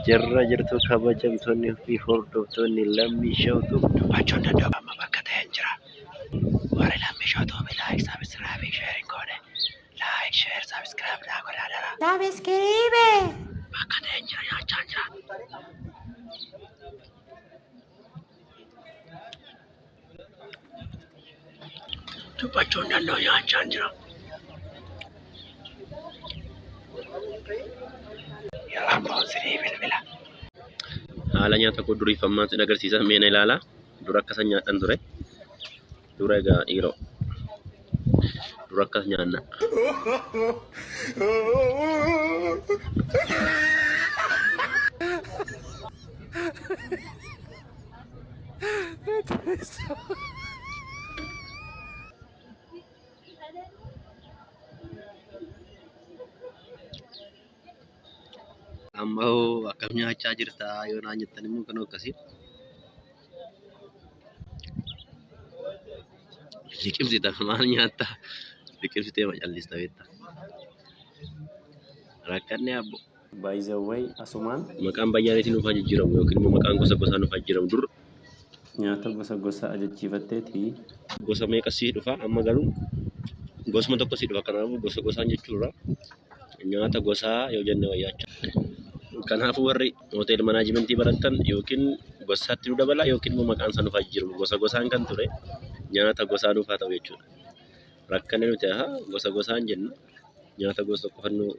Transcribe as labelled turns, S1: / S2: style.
S1: Jirra jirtu kabajamtoonni fi hordoftoonni Lammii Shawtuu dubbachuun danda'u amma bakka ta'een jira. Warri Lammii Shawtuu like subscribe share goone like share subscribe naa godhaa dara.
S2: Sabiskiriibe.
S1: Bakka ta'een jira nyaachaa jira. Dubbachuun danda'u nyaachaa jira. Yeroo ammaa siree bilbila. Haala nyaata koo duriif ammaan sin agarsiisa meena ilaala. Dura akkasan nyaadhan ture. Dura egaa dhiiroo. Dura akkas nyaanna. Amma hoo akkam nyaachaa jirta yoo naan jettan immoo kan akkasii. Liqimsita maal nyaatta? Liqimsitee ma callista beekta. Rakkanne abbo.
S3: By the way, asumaan
S1: Maqaan bayyaaniitiin nuuf haa jijjiiramu yookiin immoo maqaan gosa gosaa nuuf haa jijjiiramu. Dur
S3: nyaata gosa gosa ajachiifatteeti
S1: gosa meeqa sii dhufa amma garuu gosuma tokko sii dhufa kanaafuu gosa gosaan jechuurra nyaata gosaa yoo jenne wayyaa. Kanaafuu warri hotel managementii barattan yookiin gosaatti nu dabala yookiin immoo maqaan isaa nuuf haa jijjiiramu. Gosa gosaan kan ture nyaata gosaa nuuf haa ta'u jechuudha. Rakkanne nuti haa gosa gosaan jenna nyaata gosa tokko fannoo